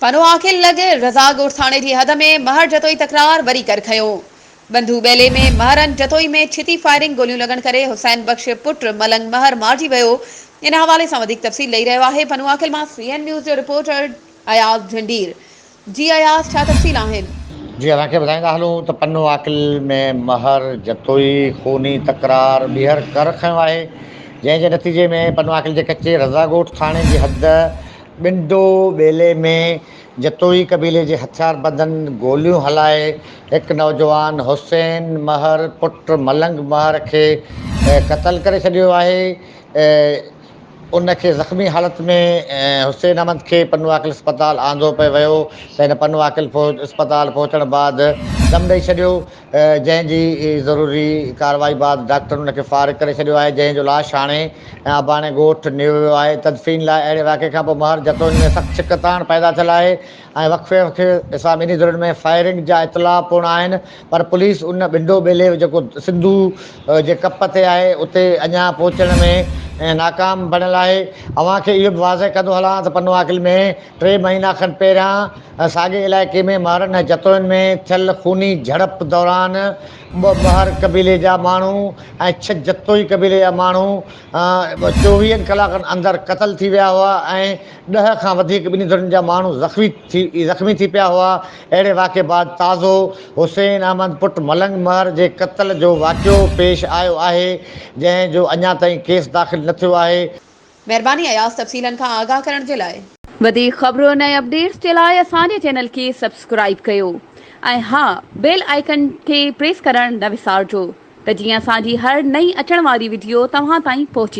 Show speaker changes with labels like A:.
A: پنوعاقل لڳ رضا ڳوٺ ٿاڻي جي حد ۾ مهر جتوئي تڪرار وري ڪر کنيو. ٻنڌو ٻيلي ۾ مهرن جتوئي ۾ ڇتي فائرنگ گوليون لڳڻ ڪري حسين بخش پٽ ملنگ مهر مارجي ويو. ان حوالي سان وڌيڪ تفصيل ڏئي رهيو آهي پنوعاقل مان سي اين نيوز جو رپورٽر اياز جهنڊير. جي اياز ڇا تفصيل آهن؟
B: جي اوهان کي ٻڌائيندا هلون ته پنوعاقل ۾ مهر جتوئي خوني تڪرار ٻيهر ڪر کنيو آهي جنهن جي نتيجي ۾ پنوعاقل جي ڪچي رضا ڳوٺ ٿاڻي جي حد ٻنڊو ٻيلي ۾ جتوئي قبيلي جي هٿياربندن گوليون هلائي هڪ نوجوان حسين مهر پٽ ملنگ مهر کي قتل ڪري ڇڏيو آهي. ان کي زخمي حالت ۾ حسين احمد کي پنوعاقل اسپتال آندو پئي ويو ته هن پنوعاقل اسپتال پهچڻ بعد دم ڏئي ڇڏيو. جنهن جي ضروري ڪارروائي بعد ڊاڪٽرن ان کي فارغ ڪري ڇڏيو آهي، جنهن جو لاش هاڻي اباڻي ڳوٺ نيو ويو آهي. تدفين لاء اهڙي واقعي کانپوء مهر جتوئين ۾ سخت ڇڪتاڻ پيدا ٿيل آهي ۽ وقفي وقفي سان ٻنهي ڌرين ۾ فائرنگ جا اطلاع پڻ آهن پر پوليس ان ٻنڊو ٻيلي جيڪو سنڌو جي ڪپ تي آهي اتي اڃا پهچڻ ۾ ناڪام بڻيل آهي. اوهان کي اهو به واضح ڪندو هلان ته پنوعاقل ۾ ٽي مهينا کن پهريان ساڳئي علائقي ۾ مهرن ۽ جتوئين ۾ ٿيل خوني جهڙپ دوران ٻه مهر قبيلي جا ماڻهو ۽ ڇهه جتوئي قبيلي جا ماڻهو چوويهن ڪلاڪن اندر قتل ٿي ويا هئا ۽ ڏهه کان وڌيڪ ٻنهي ڌرين جا ماڻهو زخمي ٿي پيا هئا. اهڙي واقعي بعد تازو حسين احمد پٽ ملنگ مهر جي قتل جو واقعو پيش آيو آهي، جنهن جو اڃا تائين ڪيس داخل نه ٿيو آهي.
A: مهرباني اياز تفصيلن کان آگاهه ڪرڻ جي لاء. وڌيڪ خبرن ۽ اپڊيٽس جي لاء اسان جي چينل کي سبسڪرائيب ڪيو ۽ ها بيل آئيڪن کي پريس ڪرڻ نه وسارجو ته جيئن اسان جي هر نئين اچڻ واري وڊيو توهان تائين پهچي.